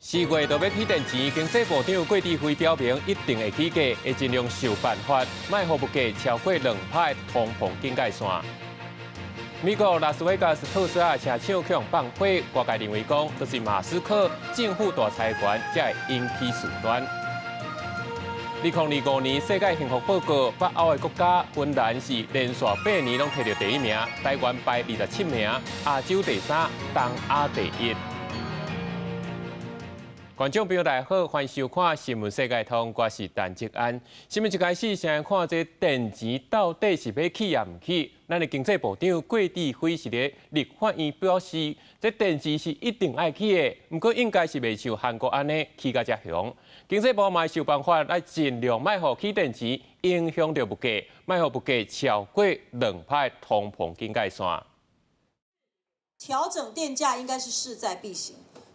4月就欲起電錢，經濟部長郭智輝表明一定會起價，會盡量想辦法，莫予物價超過2%通膨警戒線。美國拉斯維加斯特斯拉車廠予放火，外界認為講，就是馬斯克政府大裁員，才會引起事端。2025年世界幸福報告，北歐的國家芬蘭是連續8年攏提著第一名，台灣排27名，亞洲第三，東亞第一。觀眾朋友大家好，歡迎收看《新聞世界通》，我是陳吉安。新聞一開始先來看這電錢到底是欲起抑毋起？咱的經濟部長郭智輝是佇立法院表示，這電錢是一定愛起的，毋過應該是袂像韓國按呢起甲遮雄。經濟部嘛想辦法來盡量莫予起電錢影響著物價，莫予物價超過2%通膨警戒線。調整電價應該是勢在必行。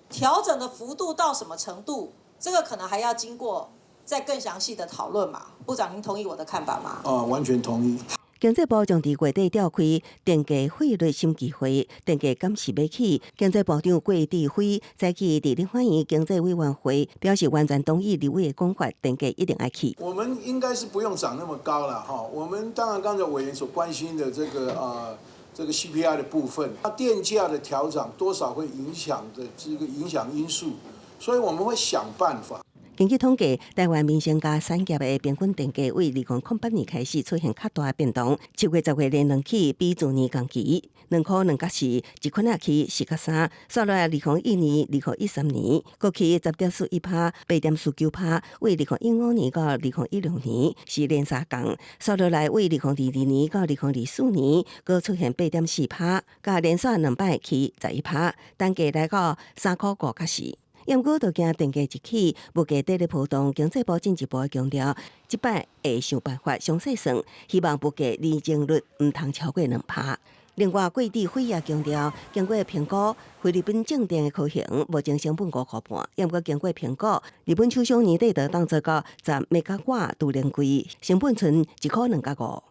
調整的幅度到什麼程度？這個可能還要經過再更詳細的討論嘛。部長，您同意我的看法嗎？哦，完全同意。經濟部將佇月底召開電價費率審議會，電價敢是欲起？經濟部長郭智輝早起佇立法院經濟委員會表示，完全同意立委的講法，電價一定愛起。我們應該是不用漲那麼高了哈。我們當然剛才委員所關心的這個啊。這個 CPI 的部分，它電價的調漲多少會影響的這個影響因素，所以我們會想辦法。根據統計，台灣民生佮產業的平均電價為2008年開始出現較大變動，7月、10月連兩起，比去年同期2塊2角4，一圈仔起4角3，煞落來2021年、2013年，閣起10.41%、8.49%，為2015年到2016年是連三降，煞落來為2022年到2024年，閣出現8.4%，佮連續兩擺起11%，單價來到3塊5角4。毋過，就驚電價一起，物價綴咧波動。經濟部進一步強調，這擺會想辦法詳細算，希望物價年增率毋通超過2%。另外，郭智輝也強調，經過評估，菲律賓正電的可行，目前成本5塊半。毋過經過評估，日本首相年底就當做到10兆瓦儲能櫃，成本賰1塊2角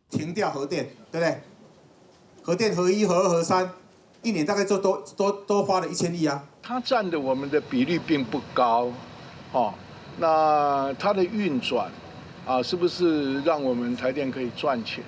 5。停掉核電，對不對？核電核一、核二、核三，一年大概就多多多花了1000億啊。它佔的我們的比例並不高，哦，那它的運轉啊，是不是讓我們台電可以賺錢？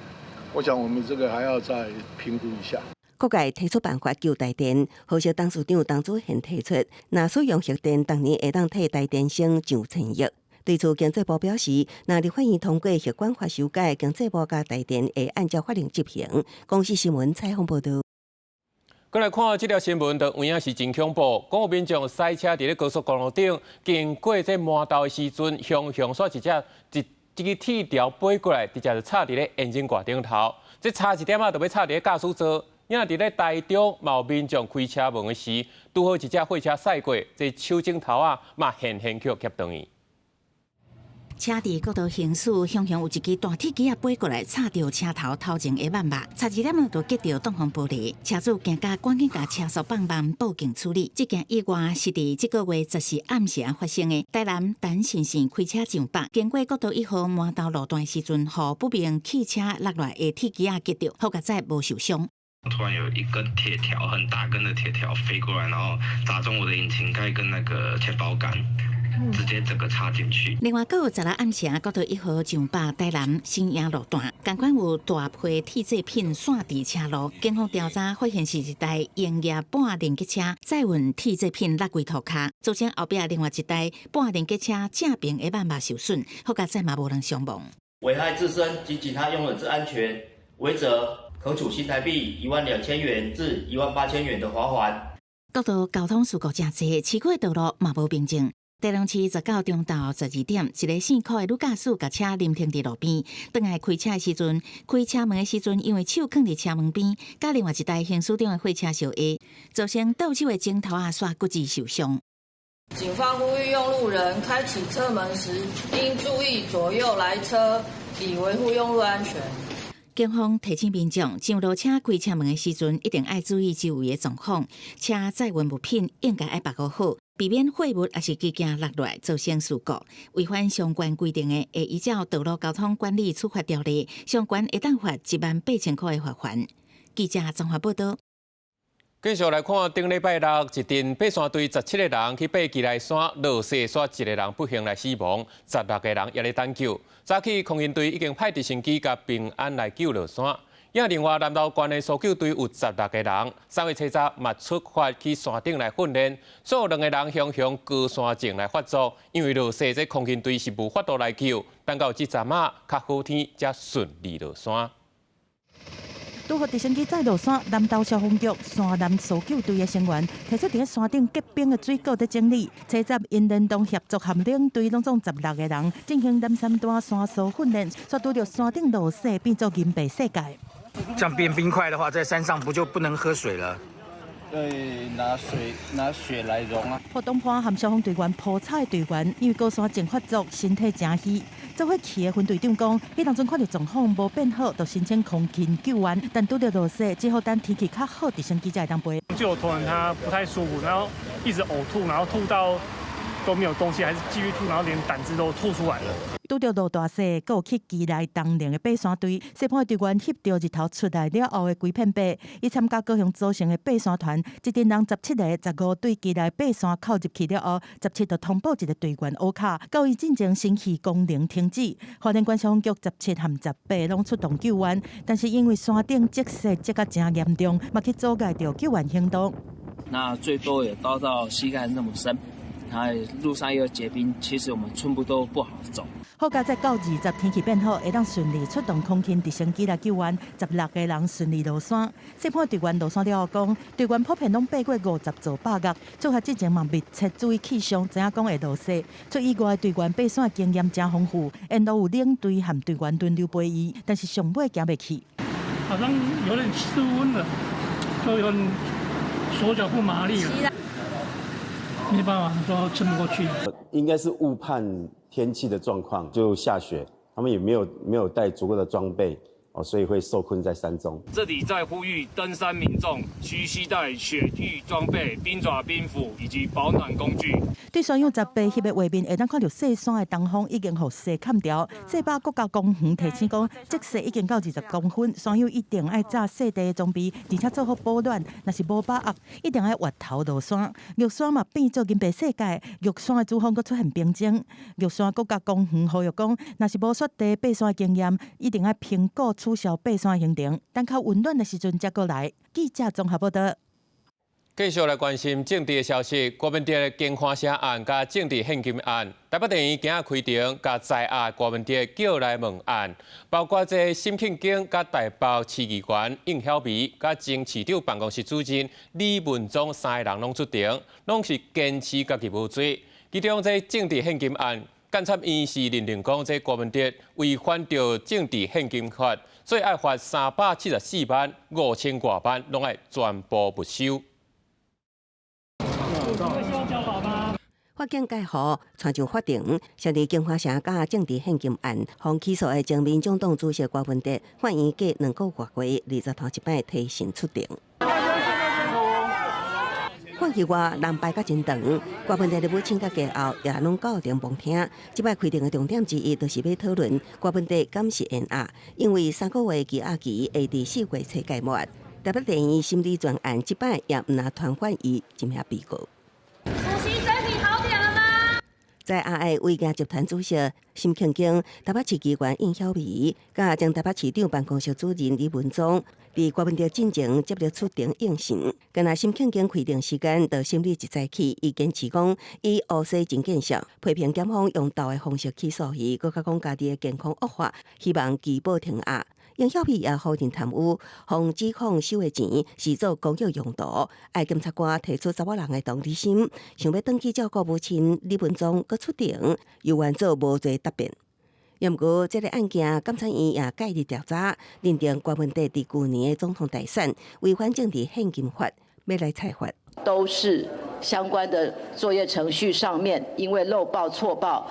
我想我們這個還要再評估一下。各界提出辦法救台電，和碩董事長董子賢提出，若使用核電，逐年會當替台電省上千億。對此，經濟部表示，若立法院通過核管法修改，經濟部佮台電會按照法令執行。公視新聞採訪報導。過來看這條新聞，就有影是真恐怖。講有民眾駛車佇咧高速公路頂，經過這饃頭的時陣，雄雄煞一隻一這个鐵條飛過來，直接就插佇咧引擎蓋頂頭。這差一點仔就欲插佇咧駕駛座。也佇咧台中，嘛有民眾開車門的時，拄好一隻貨車駛過，這手指頭仔嘛現現去夾斷去。車佇國道行駛，雄雄有一支大鐵枝仔飛過來，插著車頭頭前的萬肉，差一點仔就擊著擋風玻璃。車主驚甲趕緊共車速放慢，報警處理。這件意外是佇這個月14暗時發生的。台南陳先生開車上北，經過國道1號饃頭路段時陣，予不明汽車落來的鐵枝仔擊著，好佳哉無受傷。突然有一根鐵條，很大根的鐵條飛過來，然後砸中我的引擎蓋跟那個前保桿。直接整個插進去。另外，閣有16暗時，國道1號上北台南新營路段，仝款有大批鐵製品散佇車路。警方調查發現是一台營業半連結車載運鐵製品落規塗跤，造成後壁另外一台半連結車正爿的萬肉受損，好佳哉嘛無人傷亡。危害自身及其他用人之安全，違者可處新台幣12,000元至18,000元的罰鍰。國道交通事故誠濟，市區的道路嘛無平靜。台中市19中晝12點，一个姓柯的女駕駛共車臨停佇路邊，轉來開車的時陣，開車門的時陣，因為手囥佇車門邊，佮另外一台行駛中的貨車相挨，造成倒手的指頭仔煞骨折受傷。警方呼籲用路人開啟車門時，應注意左右來車，以維護用路安全。警方提醒民眾，上路車開車門的時陣，一定愛注意周圍的狀況，車載運物品應該愛縛顧好，避免貨物抑是機件落來造成事故。違反相關規定的，會依照《道路交通管理處罰條例》，相關會當罰1萬8千塊的罰鍰。記者綜合報導。繼續來看，頂禮拜六一陣爬山隊17個人去爬基來山，落雪煞一个人不幸來死亡，16個人猶咧等救。早起空勤隊已經派直升機共平安來救落山。也另外南投縣的搜救隊有16個人，3月初十嘛出發去山頂來訓練，煞有兩个人雄雄高山症來發作，因為落雪，這空勤隊是無法度來救，等到這陣仔較好天才順利落山。拄予直升機載落山，南投消防局山南搜救隊的成員提出佇山頂結冰的水果佇整理，初十𪜶聯動協作和領隊攏總16個人進行南山段山蘇訓練，煞拄著山頂落雪變做銀白世界。像變冰塊的話，在山上不就不能喝水了？對，拿水拿雪來融啊。活動伴和消防隊員鋪草的隊員，因為高山症發作，身體誠虛。做伙去的分隊長講，彼當陣看著狀況無變好，就申請空勤救援，但拄著落雪，只好等天氣較好，直升機才會當飛。就有同仁他不太舒服，然後一直嘔吐，然後吐到都沒有東西，還是繼續吐，然後連膽汁都吐出來了。拄著落大雪，閣有去基來東寧的爬山隊，細盤的隊員翕著日頭出來了後的規片白。伊參加高雄組成的爬山團，這陣人17個，15對基來爬山口入去了後，17就通報一個隊員烏跤，到伊進前心肺功能停止。花蓮縣消防局17和18攏出動救援，但是因為山頂積雪積甲誠嚴重，嘛去阻礙著救援行動。那最多也到到膝蓋那麼深。它路上又結冰，其實我們寸步都不好走。好佳哉到20天氣變好，會當順利出動空勤直升機來救援，16個人順利落山。細盤隊員落山了後講，隊員普遍攏爬過50座百岳，出發之前嘛密切注意氣象，知影講會落雪。出意外隊員爬山經驗誠豐富，沿路有領隊和隊員輪流陪伊，但是上尾行袂去。好像有點失溫了，就有點手腳不麻利了。沒辦法，說撐不過去。應該是誤判天氣的狀況，就下雪，他們也沒有帶足夠的裝備，哦，所以會受困在山中。這裡再呼籲登山民眾需攜帶雪具裝備、冰爪、冰斧以及保暖工具。對山友18翕的畫面，會當看著雪山的東峰已經予雪崁牢。西北國家公園提醒講，積雪已經到20公分，山友一定愛紮細地的裝備，而且做好保暖。若是無把握，一定愛越頭落山。玉山嘛變做銀白世界，玉山的主峰閣出現冰晶。玉山國家公園呼籲講，若是無雪地爬山經驗，一定愛評估取消爬山行程，等較溫暖的時陣才閣來。記者綜合報道。繼續來關心政治的消息，郭文哲的金華城案佮政治獻金案，台北地院今仔開庭，共在押郭文哲叫來問案，包括這沈慶京佮台北市議員應曉薇，佮前市長辦公室主任李文忠三个人攏出庭，攏是堅持家己無罪。其中這政治獻金案，檢察院是認定講這郭文哲違反著政治獻金法，所以愛罰374萬5千外萬，攏愛全部沒收。法警蓋號帶上法庭，設佇京華城佮政治獻金案，予起訴的前民眾黨主席郭文哲，法院隔兩個外月，20號一擺提審出庭。法院外人排甲真長，郭文哲的母親佮家後也攏到場旁聽。這擺開庭的重點之一，就是欲討論郭文哲敢是延押，因為3個月羈押期會佇4月初屆滿。台北地院審理全案，這擺也毋但傳喚伊這名被告。在押的威行集團主席沈慶京、台北市議員應曉薇、佮前台北市長辦公室主任李文忠，佇郭文哲進前接著出庭應訊。敢若沈慶京開庭時間，就審理一早起，伊堅持講伊烏西真見識，批評檢方用鬥的方式起訴伊，閣較講家己的健康惡化，希望取保停押。應曉薇也否認貪污，予指控收的錢是做公益用途，愛檢察官提出查某人的同理心，想欲轉去照顧母親李文忠，閣出庭，猶原做無罪答辯。毋過，這个案件，檢察院也介入調查，認定郭文哲佇舊年的總統大選違反政治獻金法，欲來裁罰。都是相關的作業程序上面，因為漏報錯報，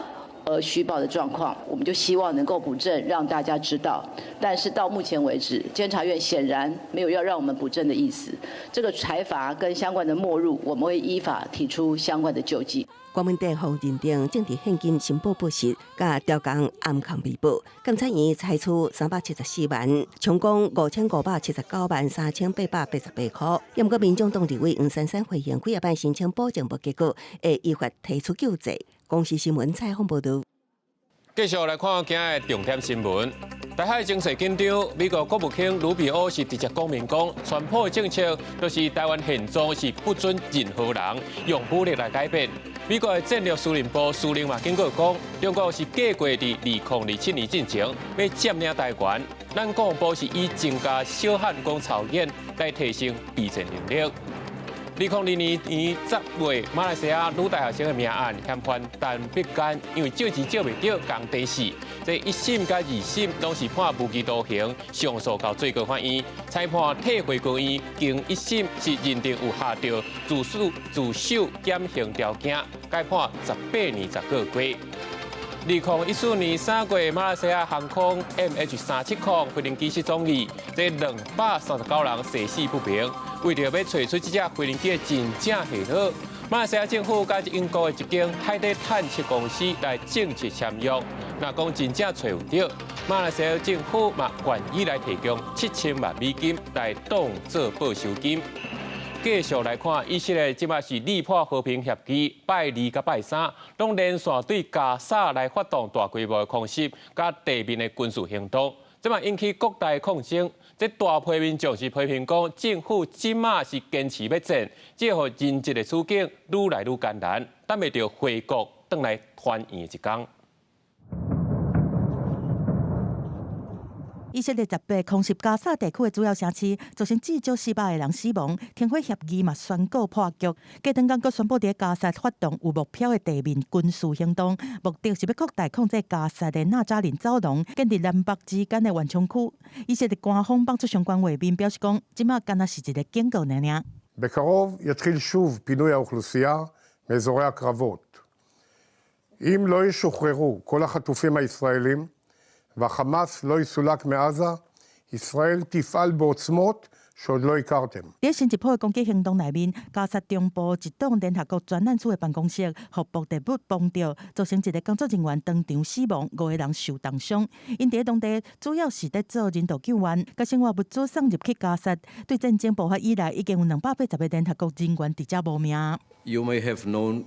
而虛報的狀況，我們就希望能夠補正，讓大家知道。但是到目前為止，監察院顯然沒有要讓我們補正的意思。這個裁罰跟相關的沒入，我們會依法提出相關的救濟。關文鼎予認定政治獻金申報不實，佮調工暗崁未報，檢察院裁處374萬，充公5579萬3888塊。毋過民眾黨立委黃珊珊回應，幾仔擺申請補正無結果，會依法提出救濟。公視新聞採訪報導。繼續來看今日重點新聞。台海情勢緊張，美國國務卿魯比歐是直接講明講，川普的政策就是台灣現狀是不准任何人用武力來改變。美國的戰略司令部司令嘛警告講，中國是計劃佇2027年進前欲佔領台灣。咱國防部是以增加小漢光操演來提升備戰能力。2022年10月，馬來西亞女大學生的命案嫌犯陳碧堅，因為借錢借袂著，共提死。這一審佮二審攏是判無期徒刑，上訴到最高法院，裁判退回高院，經一審是認定有合著自首減刑條件，改判18年10個月。2014年3月，馬來西亞航空 MH370飛行機失蹤去，這239人生死不明。為著欲揣出這隻飛行機的真正下落，馬來西亞政府佮英國的一間海底探測公司來正式簽約。若講真正揣有著，馬來西亞政府嘛願意來提供7000萬美金來當做報酬金。繼續來看，以色列這擺是力破和平協議，拜二佮拜三，攏連續對加沙來發動大規模的空襲，佮地面的軍事行動，這嘛引起擴大的抗爭。這大批民眾是批評講，政府這馬是堅持欲戰，這予人質的處境愈來愈艱難，等袂著回國轉來團圓一天。以色列18空襲加沙地區的主要城市，造成至少400個人死亡。停火協議嘛宣告破局。過兩工閣宣布佇加沙發動有目標的地面軍事行動，目的是欲擴大控制加沙的納扎林走廊，建立南北之間的緩衝區。以色列官方放出相關畫面，表示講，這馬敢若是一個警告爾爾。 בקרוב יתחיל שוב פינוי האוכלוסייה מאזורי הקרבות. אם לא ישוחררו כל החטופים הישראלים והחמאס לא יסולק מעזה, ישראל תפעל בעוצמות שעוד לא הכרתם. 佇新一波的攻擊行動內面，加沙中部一棟聯合國專難處的辦公室，予爆炸物崩著，造成一个工作人員當場死亡，五個人受重傷。𪜶佇當地主要是佇做人道救援，共生活物資送入去加沙。對戰爭爆發以來，已經有280個聯合國人員佇遮無命。 You may have known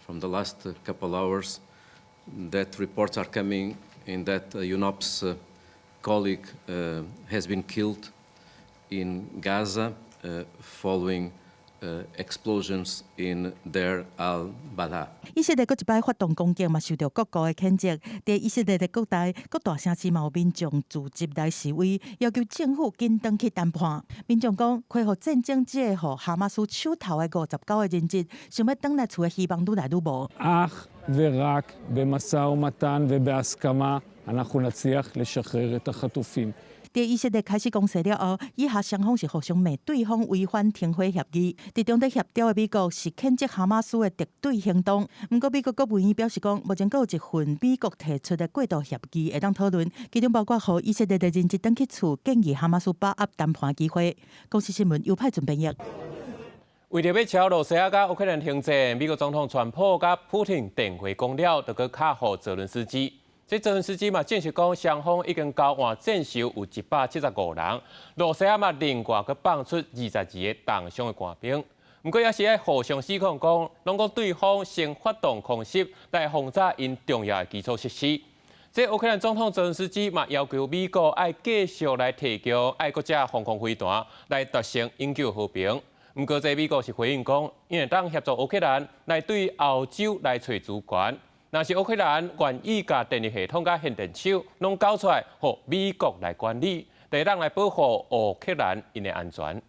from the last couple hours that reports are coming in that a UNOPS colleague has been killed in Gaza following explosions in Deir al-Balah。以色列閣一擺發動攻擊嘛，受著各國的譴責。佇以色列的國內各大城市嘛有民眾組織來示威，要求政府緊轉去談判。民眾講，恢復戰爭這个予哈馬斯手頭的59個人質，想欲轉來厝的希望愈來愈無。 אך ורק במשא ומתן ובהסכמה אנחנו נצליח לשחרר את החטופים。佇以色列開始攻勢了後，以哈雙方是互相罵對方違反停火協議。佇中間協調的美國是譴責哈馬斯的敵對行動。毋過美國國務院表示講，目前閣有一份美國提出的過渡協議會當討論，其中包括予以色列的人質轉去厝，建議哈馬斯把握談判機會。公視新聞尤派準編譯。為著欲喬羅西亞佮烏克蘭停戰，美國總統川普佮普丁電話講了，就閣敲予澤倫斯基。這澤倫斯基嘛證實講，雙方已經交換戰俘有175人，羅西亞嘛另外閣放出22個重傷的官兵。毋過也是愛互相指控講，攏講對方先發動空襲來轟炸𪜶重要的基礎設施。這烏克蘭總統澤倫斯基嘛要求美國愛繼續來提供愛國者防空飛彈來達成永久和平。毋過這美國是回應講，𪜶會當協助烏克蘭來對歐洲來揣資源。若是烏克蘭願意共電力系統佮變電廠攏交出來，予美國來管理，會當來保護烏克蘭𪜶的安全。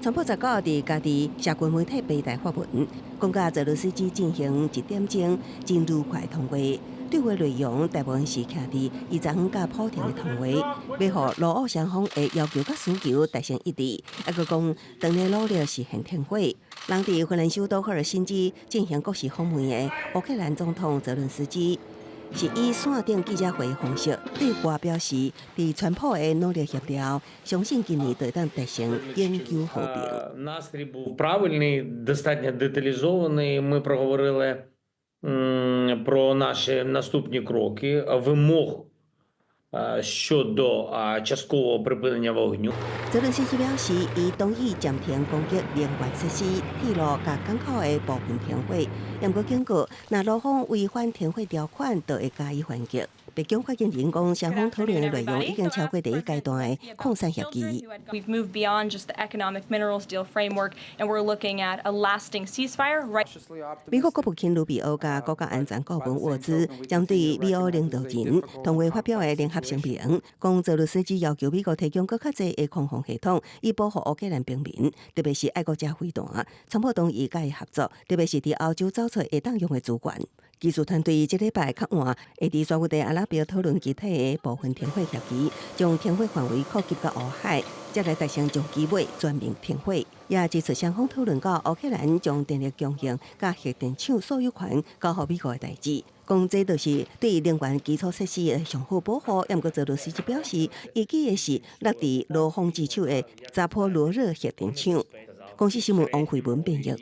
川普19號佇家己社群媒體平台發文，講佮澤倫斯基進行一點鐘真愉快通話，對話內容大部分是徛佇伊昨昏佮普丁的通話，欲予羅烏雙方的要求佮需求達成一致，猶閣講當咧努力實現停火。人佇芬蘭首都赫爾辛基進行國事訪問的烏克蘭總統澤倫斯基，是以線頂記者會方式對外表示，佇川普的努力協調，相信今年就會當達成永久和平。 Настрій був правильний, достатньо деталізований. Ми проговорили про наші наступні кроки, вимог щодо часткового припинення вогню. 澤倫斯基表示，伊同意暫停攻擊能源設施、鐵路佮港口的部分停火，毋過警告，若俄方違反停火條款，就會加以還擊。白宮發言人講，雙方討論的內容已經超過第一階段的礦產協議。 We've moved beyond just the economic minerals deal framework, and we're looking at a lasting ceasefire. Right. 美國國務卿盧比歐佮國家安全顧問沃茲針對美烏領導人同日發表的聯合聲明，講澤倫斯基要求美國提供閣較濟的空防系統，以保護烏克蘭平民，特別是愛國者飛彈。川普同意佮伊合作，特別是佇歐洲找出會當用的資源。技術團隊這禮拜較晚會佇沙烏地阿拉伯討論具體的部分停火協議，將停火範圍擴及到烏海，才來達成長期尾全面停火。也指出雙方討論到烏克蘭將電力供應佮核電廠所有權交予美國的代誌，講這就是對能源基礎設施的上好保護。毋過澤倫斯基表示，伊指的是落佇俄方之手的扎波羅熱核電廠。公視新聞王慧文編譯。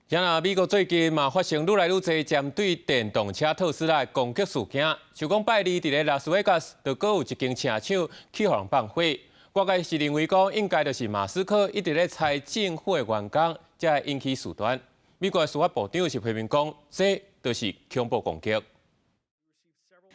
啊，美國最近嘛發生愈來愈濟針對電動車特斯拉的攻擊事件，像講拜二佇咧拉斯維加斯，就閣有一間車廠去予人放火。外界是認為講，應該就是馬斯克一直咧裁政府的員工，才會引起事端。美國的司法部長是批評講，這就是恐怖攻擊。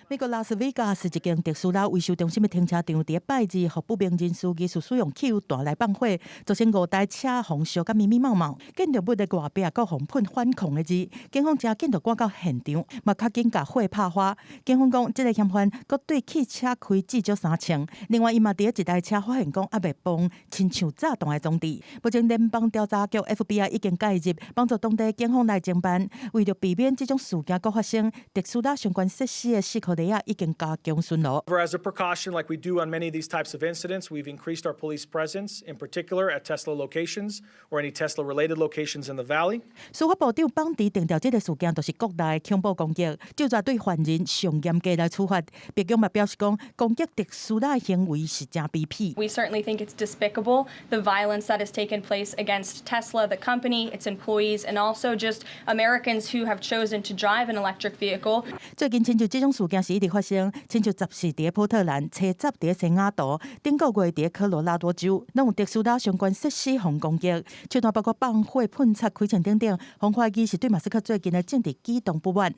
美國拉斯維加斯一間特斯拉維修中心的停車場，佇拜二，予不明人士疑似使用汽油彈來放火，造成五台車予燒甲密密麻麻。建築物的外壁閣予噴反抗的字，警方誠緊就趕到現場，嘛較緊共火拍花。警方講，這个嫌犯閣對汽車開至少三槍。另外，伊嘛佇一台車發現講猶未爆，親像炸彈的裝置。目前聯邦調查局 FBI 已經介入，幫助當地警方來偵辦。為著避免這種事件閣發生，特斯拉相關設施的四箍里仔已經加強巡邏。 As a precaution, like we do on many of these types of incidents, we've increased our police presence, in particular at Tesla locations or any Tesla-related locations in the valley. 司法部長邦迪定調，這个事件就是國內恐怖攻擊，就在對犯人上嚴格來處罰。白宮嘛表示講，攻擊特斯拉行為是誠卑鄙。 We certainly think it's despicable, the violence that has taken place against Tesla, the company, its employees, and also just Americans who have chosen to drive an electric vehicle. 最近親像這種事件是一直發生，親像十四佇波特蘭，初十佇西雅圖，頂個月佇科羅拉多州，攏有特斯拉相關設施予攻擊，手段包括放火、噴漆、開槍等等，予懷疑是對馬斯克最近的政治舉動不滿。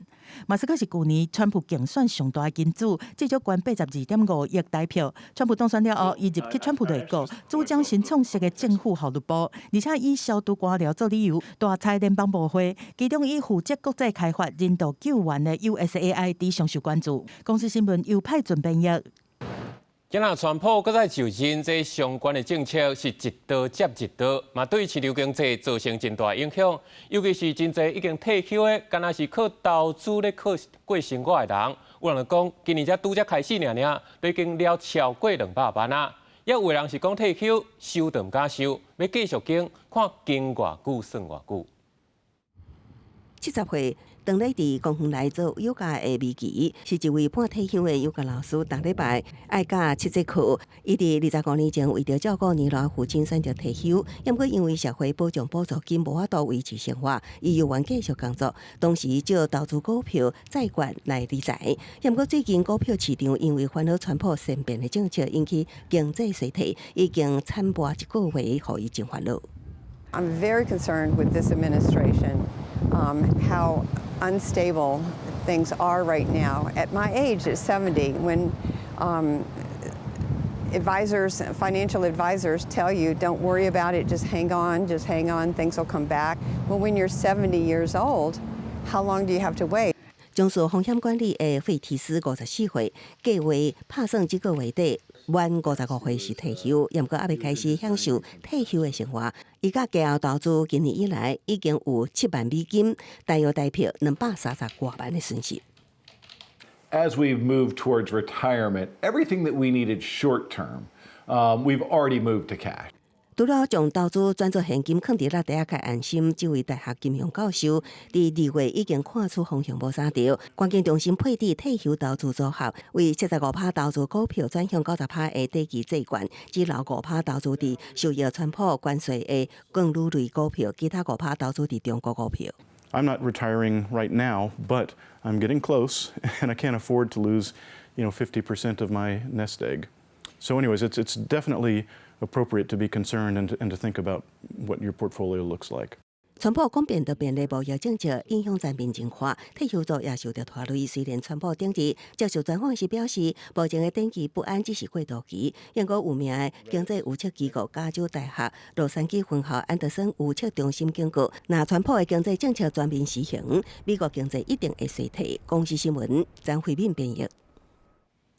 馬斯克是舊年川普競選上大的金主，至少捐82.5億台票。川普當選了後，伊入去川普內閣，主掌新創設的政府效率部，而且以消除官僚做理由，大裁聯邦部會，其中以負責國際開發、人道救援的 USAID 上受關注。公視新聞由派準編譯。今仔川普閣再就任，這相關的政策是一刀接一刀，嘛對市場經濟造成真大影響。尤其是真濟已經退休的，敢若是靠投資咧靠過生活的人，有人講，今年才拄才開始爾爾，都已經了超過200萬啊！也有人是講退休收都毋敢收，欲繼續經看經偌久算偌久。70歲，當咧佇公園內做瑜伽的美琪，是一位半退休的瑜伽老師。逐禮拜愛教七節課。伊佇25年前為著照顧年老父親選擇退休，毋過因為社會保障補助金無法度維持生活，伊猶原繼續工作，同時借投資股票、債券來理財。毋過最近股票市場因為煩惱川普善變的政策引起經濟衰退，已經慘敗一個月，予伊真煩惱。 I'm very concerned with this administration, how unstable things are right now. At my age, at 70, when advisors, financial advisors tell you, "Don't worry about it, just hang on, things will come back." Well, when you're 70 years old, how long do you have to wait? 從事風險管理的費提斯54歲，計劃拍算這個月底滿55歲時退休，毋過猶未開始享受退休的生活。伊佮家後投資今年以來已經有7萬美金，大約台幣230外萬的損失。 As we've moved towards retirement, everything that we needed short term, we've already moved to cash. 除了將投資轉做現金，囥佇落袋仔較安心。這位大學金融教授佇2月已經看出方向無啥著，趕緊重新配置退休投資組合，為75趴投資股票轉向90趴的短期債券，只留5趴投資佇受益川普關稅的鋼鋁類股票，其他五趴投資佇中國股票。 I'm not retiring right now, but I'm getting close, and I can't afford to lose 50% of my nest egg. So, anyways, it's definitely appropriate to be concerned and to think about what your portfolio looks like. 川普講變就變的貿易政策影響全面進化，退休族也受著拖累。雖然川普頂日接受專訪時表示，目前的短期不安只是過渡期。英國有名的經濟預測機構加州大學洛杉磯分校安德森預測中心警告，若川普的經濟政策全面實行，美國經濟一定會衰退。公視新聞張慧敏編譯。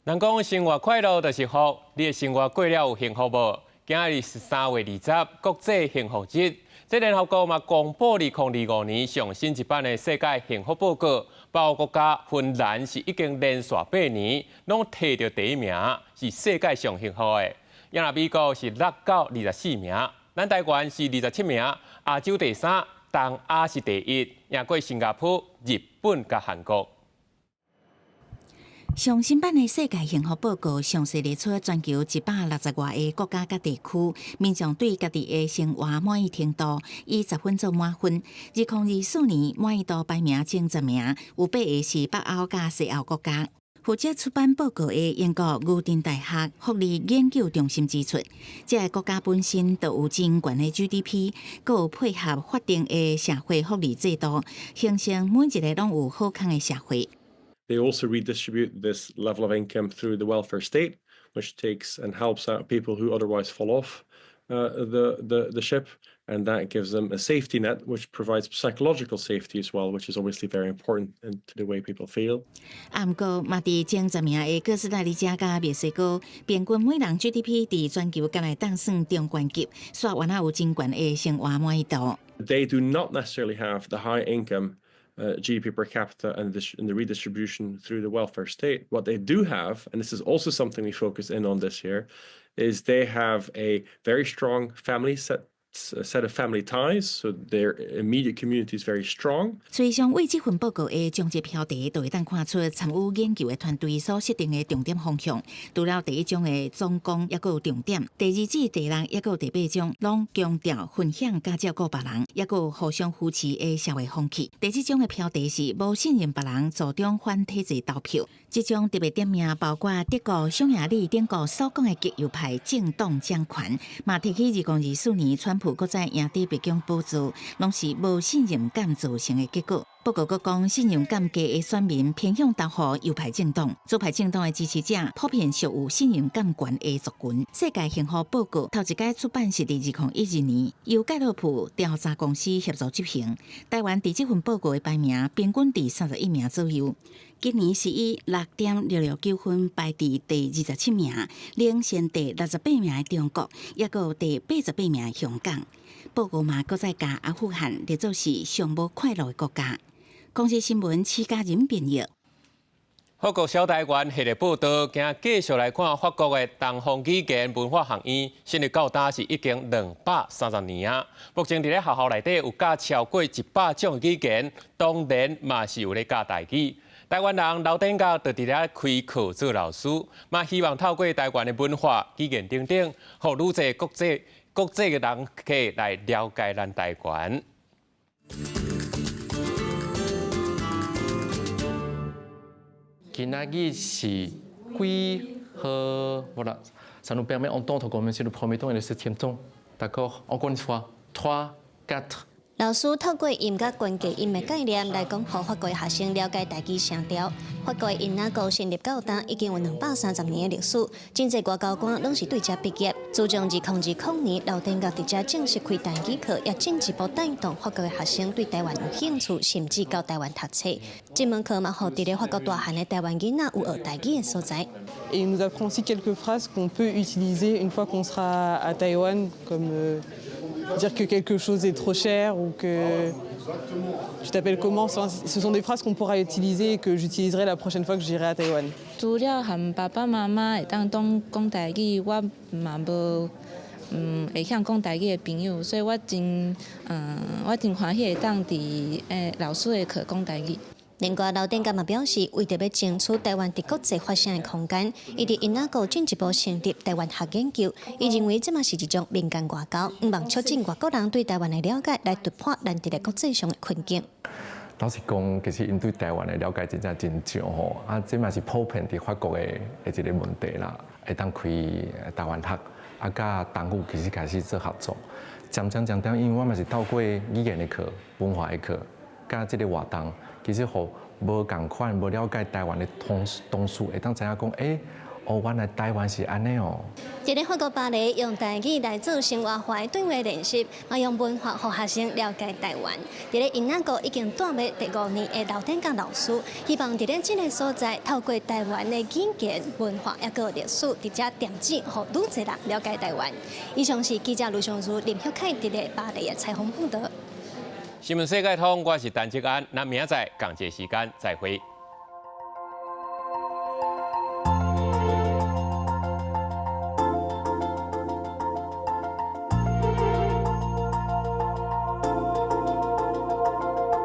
人講生活快樂就是福，你的生活過了有幸福無？今日是3月20，國際幸福日。這聯合國嘛公布2025年上新一版的世界幸福報告，北歐國家芬蘭是已經連續8年攏提著第一名，是世界上幸福的。啊若美國是落到24名，咱台灣是27名，亞洲第三，東亞是第一，贏過新加坡、日本佮韓國。上新版的世界幸福報告詳細列出全球160外個國家佮地區，民眾對家己的生活滿意程度以10分做滿分。2024年滿意度排名前10名，有八个是北歐佮西歐國家。負責出版報告的英國牛津大學福利研究中心指出，這个國家本身就有真懸的 GDP，閣有配合法定的社會福利制度，形成每一个攏有好康的社會。 They also redistribute this level of income through the welfare state, which takes and helps out people who otherwise fall off the ship. And that gives them a safety net, which provides psychological safety as well, which is obviously very important to the way people feel. 啊，毋過嘛，佇前10名的哥斯達黎加佮墨西哥，平均每人 GDP 佇全球敢若會當算中懸級，煞原來有真懸的生活滿意度。 They do not necessarily have the high income GDP per capita and the redistribution through the welfare state. What they do have, and this is also something we focus in on this year, is they have a very strong family set of family ties, so their immediate community is very strong. 所以，上為這份報告的章節標題，就會當看出參與研究的團隊所設定的重點方向。除了第一章的總綱，抑閣有重點；第二至第六，抑閣有第八章，攏強調分享佮照顧別人，抑閣有互相扶持的社會風氣。第七章的標題是無信任別人，助長反體制投票。這章特別點名包括德國匈牙利等國所講的極右派政黨掌權，嘛提起2024年川普閣再贏得白宮寶座，攏是無信任感造成的結果。報告閣講，信任感低的選民偏向投予右派政黨，左派政黨的支持者普遍屬有信任感懸的族群。世界幸福報告頭一擺出版是佇2012年，由蓋洛普調查公司協助執行。台灣佇這份報告的排名平均佇31名左右。今年是以6.669分排佇第27名，領先第68名的中國，抑閣有第88名的香港。報告嘛，閣再共阿富汗列做是上無快樂的國家。公視新聞施嘉仁編譯。法國小台灣系列報道，今日繼續來看法國的東方語言文化學院，成立到今是已經230年啊。目前佇咧學校內底有教超過100種語言，當然嘛是有咧教台語。台灣人劉典覺就佇咧開課做老師，嘛希望透過台灣的文化、語言等等，予愈濟國際的人客來了解咱台灣。今仔日是幾號？Voilà, ça nous permet d'entendre comme c'est le premier ton et le septième ton. D'accord? Encore une fois, trois, quatre. 老師透過音佮關鍵音的概念來講，予法國學生了解台語聲調。法國囡仔國成立到今已經有230年的歷史，真濟外交官攏是對遮畢業。自從2020年劉典覺佇遮正式開台語課，也進一步帶動法國的學生對台灣有興趣，甚至到台灣讀冊。這門課嘛，予佇咧法國大漢的台灣囡仔有學台語的所在。 Et il nous apprend aussi quelques phrases qu'on peut utiliser une fois qu'on sera à Taïwan, comme dire que quelque chose est trop cher ou que tu t'appelles comment. Ce sont des phrases qu'on pourra utiliser et que j'utiliserai la prochaine fois que j'irai à Taïwan. 除了和爸爸媽媽會當講講台語，我嘛無會曉講台語的朋友，所以我真歡喜會當佇老師的課講台語。另外，劉典甲嘛表示，為著欲爭取台灣佇國際發聲的空間，伊佇英國進一步成立台灣學研究。伊認為這嘛是一種民間外交，向望促進外國人對台灣的了解，來突破咱佇咧國際上的困境。老實講，其實𪜶對台灣的了解真正真少吼，啊，這嘛是普遍佇法國的一個問題啦。會當開台灣學，啊，佮東府其實開始做合作。漸漸漸漸，因為我嘛是透過語言的課、文化的課，佮這個活動，其實予無仝款、無了解台灣的同事會當知影講，欸，哦，原來台灣是按呢哦。佇咧法國巴黎用台語來做生活化的對話練習，嘛用文化予學生了解台灣。佇咧英國已經蹛欲第五年的劉典剛老師，希望佇咧這个所在，透過台灣的語言、文化抑閣歷史，佇遮點子，予愈濟人了解台灣。以上是記者盧尚如、林旭凱佇咧巴黎的採訪報導。新聞世界通，我是陳志安，咱明仔載仝一个時間再會。